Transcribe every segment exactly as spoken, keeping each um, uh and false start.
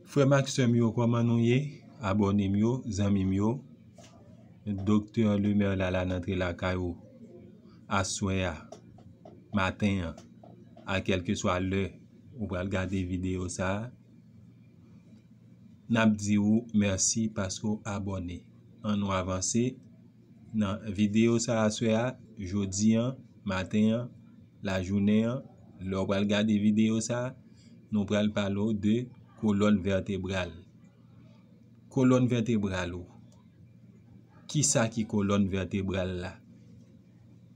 Frè m ak sè m yo, kòman nou ye? Abòne m yo, zanmi m yo. Doktè Lemaire la, l al antre lakay ou aswè a, maten an, a kèlkeswa lè ou pral gade videyo sa a. N ap di ou mèsi paske w abòne. Ann nou avanse nan videyo sa a aswè a, jodi an, maten an, lajounen an. Lè w pral gade videyo sa a, nou pral pale w de kolòn vètebral. Kolòn vètebral ou. Kisa ki kolòn vètebral la?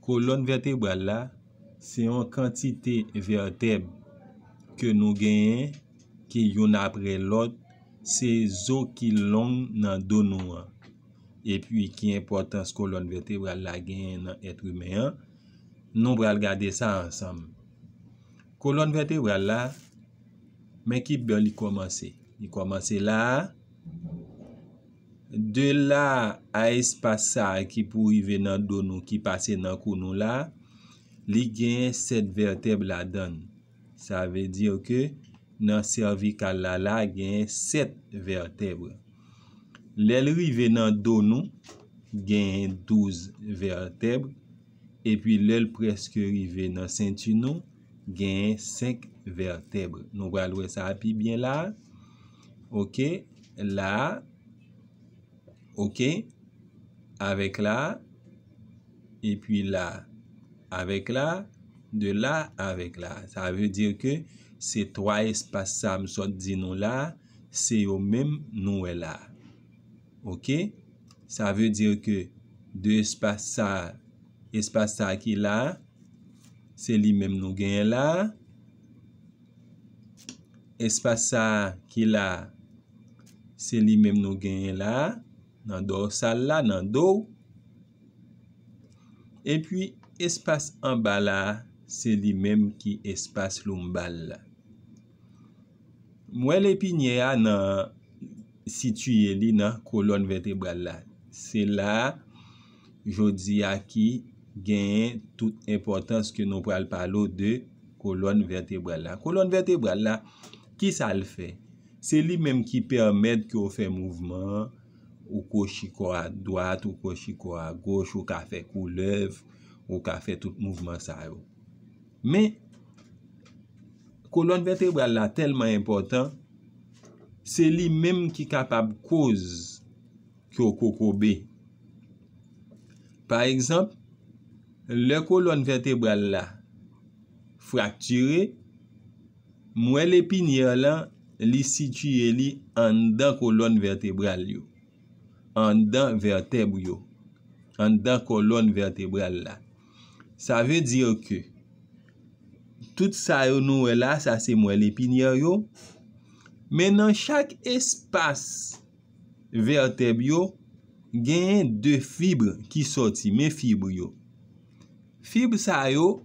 Kolòn vètebral la, se yon kantite vètèb ke nou genyen, ki youn apre lòt, se zo ki long nan do nou an. Epi ki enpòtans kolòn vètebral la genyen nan èt imen an, nou pral gade sa ansanm. Kolòn vètebral la, men ki bò li kòmanse. Li kòmanse la a. De la a espas sa a ki pou rive nan do nou, ki pase nan kou nou la, li gen sèt vètèb ladan l. Sa vle di ke nan sèvikal la, la gen sèt vètèb. Lè l rive nan do nou, gen douz vètèb. Epi lè l prèske rive nan senti nou, gen senk vètèb. Nou pral wè sa pi byen la. Oke, la. Oke, avèk la. Epi la, avèk la. De la, avèk la. Sa vle di ke se twa espas sa m sot di nou la, se yo menm nou wè la. Oke? Sa vle di ke de espas sa, espas sa ki la, se li menm nou genyen la. Espas sa ki la, se li menm nou genyen la, nan dòsal la, nan do. Epi, espas anba la, se li menm ki espas lonbal la. Mwèl epinyè a nan sitiye li nan kolòn vètebral la. Se la a, jodi a, ki genyen tout enpòtans ke nou pral pale w de kolòn vètebral la. Kolòn vètebral la, kisa l fè? Se li menm ki pèmèt ke w fè mouvman an, ou kwochi kò a dwat, ou kwochi kò a goch, ou ka fè koulèv, ou ka fè tout mouvman sa yo. Men, kolòn vètebral la tèlman enpòtan, se li menm ki kapab koz ke w kokobe. Pa egzanp, lè kolòn vètebral la fraktire, mwèl epinyè lan, li sitiye li anndan kolòn vètebral yo, anndan vètèb yo, anndan kolòn vètebral la. Sa vle di ke tout sa yo nou wè la, sa se mwèl epinyè yo. Men nan chak espas vètèb yo, genyen de fib ki sòti. Men fib yo. Fib sa yo,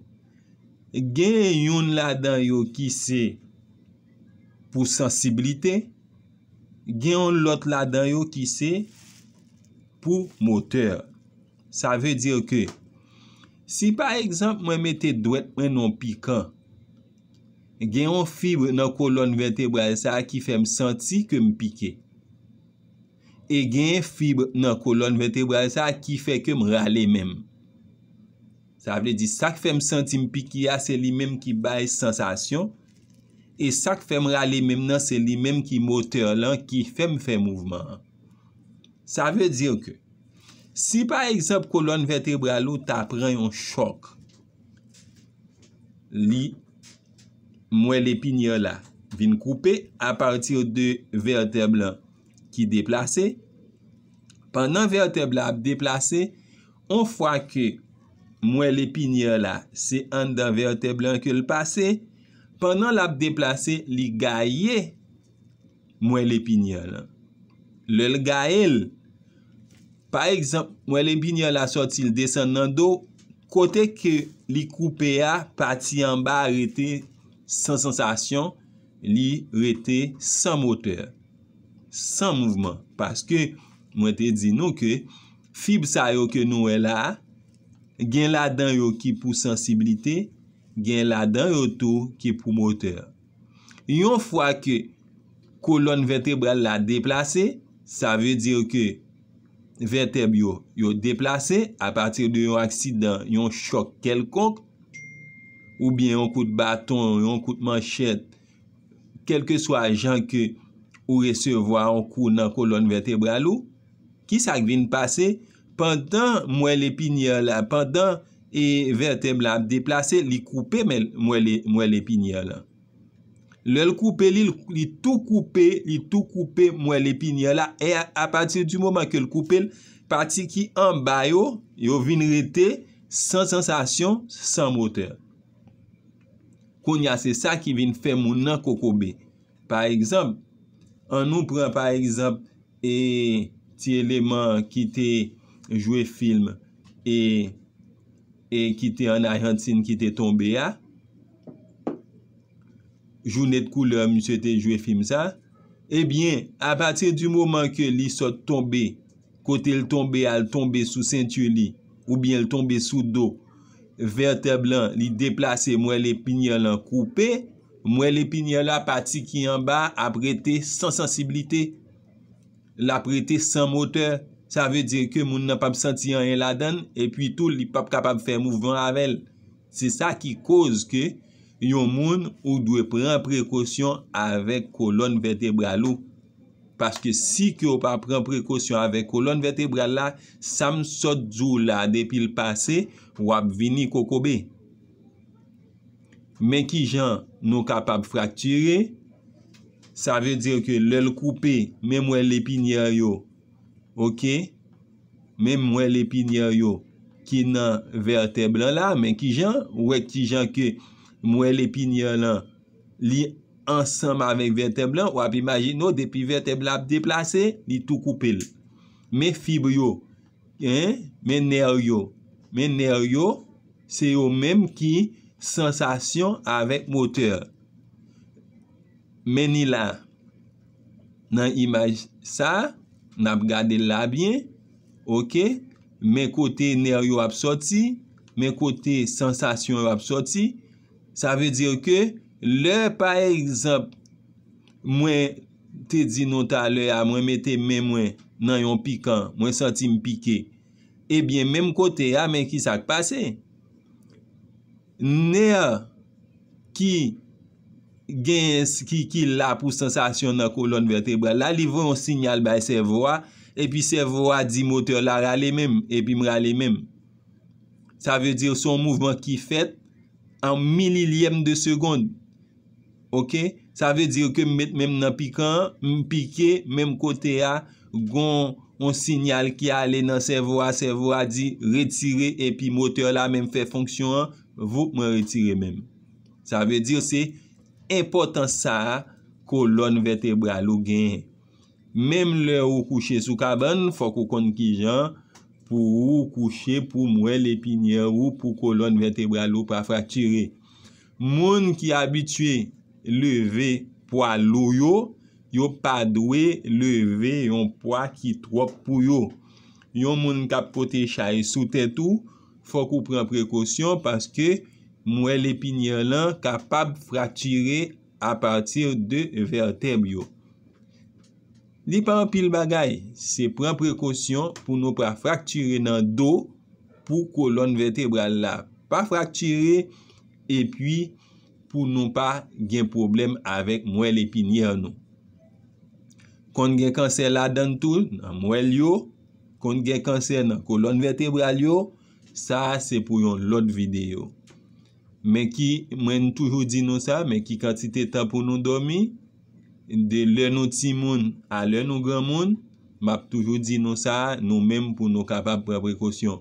genyen youn ladan yo ki se pou sansiblite, gen yon lòt ladan yo ki se pou motè. Sa vle di ke si pa egzanp mwen mete dwèt mwen nan yon pikan, gen yon fib nan kolòn vètebral sa a ki fè m santi ke m pike. E gen fib nan kolòn vètebral sa a ki fè ke m rale men m. Sa vle di, sa k fè m santi m pike a, se li menm ki bay sansasyon. E sa k fè m rale men m nan, se li menm ki motè lan ki fè m fè mouvman an. Sa vle di ke si pa egzanp kolòn vètebral ou ta pran yon chòk, li, mwèl epinyè la vin koupe apati de vètèb lan ki deplase. Pandan vètèb la ap deplase, on fwa ke mwèl epinyè la se anndan vètèb lan ke l pase, pandan l ap deplase, li gaye mwèl epinyè lan. Lè l gaye l, pa egzanp, mwèl epinyè la sòti, l desann nan do, kote ke li koupe a, pati anba a rete san sansasyon, li rete san motè, san mouvman. Paske mwen te di nou ke fib sa yo ke nou wè la a, gen ladan yo ki pou sansiblite, gen ladan yo tou ki pou motè. Yon fwa ke Kolòn vètebral la deplase, sa vle di ke vètèb yo, yo deplase apati de yon aksidan, yon chòk kèlkonk, oubyen yon kout baton, yon kout manchèt, kèlkeswa jan ke ou resevwa yon kou nan kolòn vètebral ou, kisa k vin pase? Pandan mwèl epinyè la, pandan e vètèb la ap deplase, li koupe mwèl, mwèl epinyè la. Lè l koupe li, li tou koupe, li tou koupe mwèl epinyè la. E a, apati di moman ke l koupe l, pati ki anba yo, yo vin rete san sansasyon, san motè. Kounye a, se sa ki vin fè moun nan kokobe. Pa egzanp, ann nou pran pa egzanp e ti eleman ki te jwe fim e, e ki te ann Ajantin ki te tonbe a. Jouned Koulè, misye te jwe fim sa. Ebyen, apati di moman ke li sot tonbe, kote l tonbe a, l tonbe sou senti li, oubyen l tonbe sou do, vètèb lan, li deplase, mwèl epinyè lan koupe, mwèl epinyè la, pati ki anba, ap rete san sansiblite. L ap rete san motè. Sa vle di ke moun nan p ap santi anyen ladan l, epi tou, li p ap kapab fè mouvman avè l. Se sa ki koz ke yon moun ou dwe pran prekosyon avèk kolòn vètebral ou. Paske si ke w pa pran prekosyon avèk kolòn vètebral la, sa m sot di w la, depi l pase, w ap vini kokobe. Men kijan nou kapab fraktire? Sa vle di ke lè l koupe, men mwèl epinyè yo, oke? Men mwèl epinyè yo ki nan vètèb lan la, men kijan, ou wè kijan ke mwèl epinyè lan, li ansanm avèk vètèb lan, w ap imajine w, depi vètèb la ap deplase, li tou koupe l. Men fib yo, en, men nè yo, men nè yo, se yo menm ki sansasyon avèk motè. Men ni la, nan imaj sa, n ap gade l la byen, oke? Men kote nè yo ap sòti, men kote sansasyon yo ap sòti. Sa vle di ke lè, pa egzanp, mwen te di nou talè a, mwen mete men mwen nan yon pikan, mwen santi m pike. Ebyen, menm kote a, men ki sa k pase? Nè ki genyen, ki, ki la pou sansasyon nan kolòn vètebral la, li voye yon sinyal bay sèvo a, epi sèvo a di motè la rale menm, epi m rale menm. Sa vle di se yon mouvman ki fèt an mililyèm de segonn. Oke? Sa vle di ke m met men m nan pikan an, m pike, menm kote a, gon yon sinyal ki ale nan sèvo a, sèvo a di retire, epi motè la menm fè fonksyon an, voup, mwen retire men m. Sa vle di se enpòtans sa a kolòn vètebral ou genyen. Menm lè ou kouche sou kabann, fòk ou konn kijan pou ou kouche pou mwèl epinyè ou, pou kolòn vètebral ou pa fraktire. Moun ki abitye leve pwa lou yo, yo pa dwe leve yon pwa ki twòp pou yo. Yon moun k ap pote chay sou tèt ou, fòk ou pran prekosyon paske mwèl epinyè lan kapab fraktire apati de vètèb yo. Li pa anpil bagay, se pran prekosyon pou nou pa fraktire nan do, pou kolòn vètebral la pa fraktire, epi pou nou pa gen pwoblèm avèk mwèl epinyè nou. Konn gen kansè ladan l tou, nan mwèl yo, konn gen kansè nan kolòn vètebral yo, sa a se pou yon lòt videyo. Men ki, mwen toujou di nou sa, men ki kantite tan pou nou dòmi, de lè nou timoun a lè nou granmoun, m ap toujou di nou sa, nou menm pou nou kapab pran prekosyon.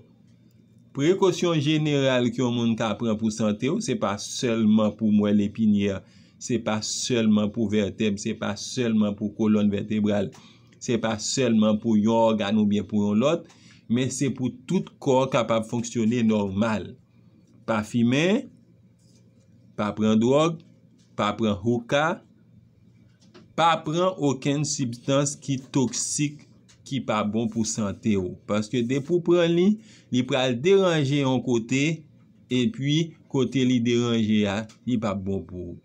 Prekosyon jeneral ke yon moun ka pran pou sante w, se pa sèlman pou mwèl epinyè, se pa sèlman pou vètèb, se pa sèlman pou kolòn vètebral, se pa sèlman pou yon ògàn oubyen pou yon lòt, men se pou tout kò kapab fonksyone nòmal. Pa fimen, pa pran dwòg, pa pran houka, pa pran okenn sibstans ki toksik, ki pa bon pou sante w. Paske depi w pran li, li pral deranje yon kote, epi kote li deranje a, li p ap bon pou ou.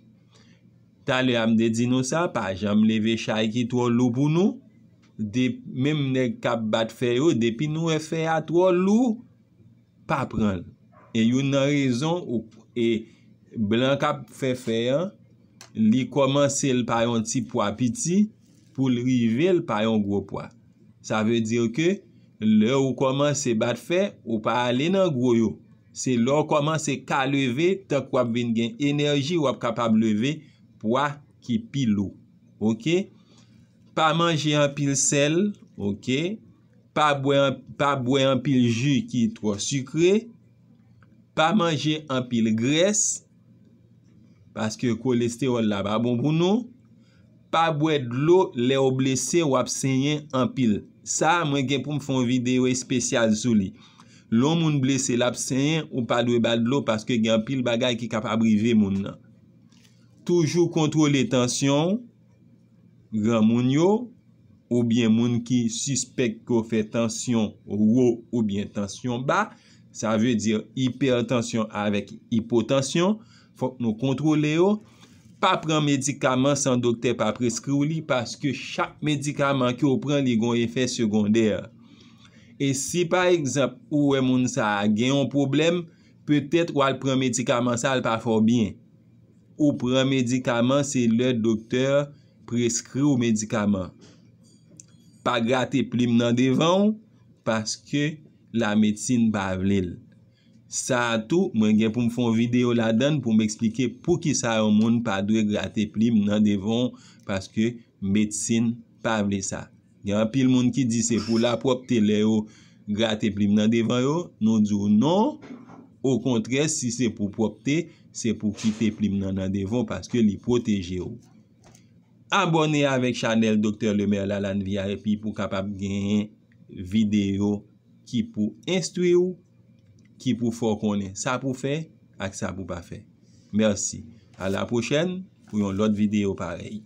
Talè a m te di nou sa, pa janm leve chay ki twò lou pou nou. De, menm nèg k ap bat fè yo, depi nou wè fè a twò lou, pa pran l. E youn nan rezon ou, e blan k ap fè fè an, li kòmanse l pa yon ti pwa piti pou l rive l pa yon gwo pwa. Sa vle di ke lè ou kòmanse bat fè, ou pa ale nan gwo yo. Se lè w kòmanse ka leve, tank w ap vin gen enèji, w ap kapab leve pwa ki pi lou. Oke? Pa manje anpil sèl, oke? Pa bwè an-, pa bwè anpil ji ki twò sikre. Pa manje anpil grès, paske kolestewòl la pa bon pou nou. Pa bwè dlo, lè w blese, w ap senyen anpil. Sa, mwen gen pou m fè yon videyo espesyal sou li. Lè yon moun blese, l ap senyen, ou pa dwe ba l dlo paske gen anpil bagay ki kapab rive moun nan. Toujou kontwole tansyon w, granmoun yo, oubyen moun ki sispèk ke w fè tansyon wo oubyen tansyon ba, sa vle di ipètansyon avèk ipotansyon, fòk nou kontwole yo. Pa pran medikaman san doktè pa preskri w li, paske chak medikaman ke w pran, li gon efè segondè. E si, pa egzanp, ou wè moun sa a gen yon pwoblèm, petèt w al pran medikaman sa a, l pa fè w byen. Ou pran medikaman, se lè doktè preskri w medikaman. Pa grate plim nan devan w, paske lamedsin pa vle l. Sa a tou, mwen gen pou m fè yon videyo ladan l pou m eksplike poukisa yon moun pa dwe grate plim nan devan w, paske medsin pa vle sa. Gen anpil moun ki di se pou lapwòpte lè yo grate plim nan devan yo, nou di w non. Okontrè, si se pou pwòpte, se pou kite plim nan nan devan w paske li pwoteje w. Abòne avèk chanèl Doktè Lemaire Lalane V I P pou w kapab genyen videyo ki pou enstwi w, ki pou fè w konnen sa pou fè ak sa pou pa fè. Mèsi. A la pwochèn pou yon lòt videyo parèy.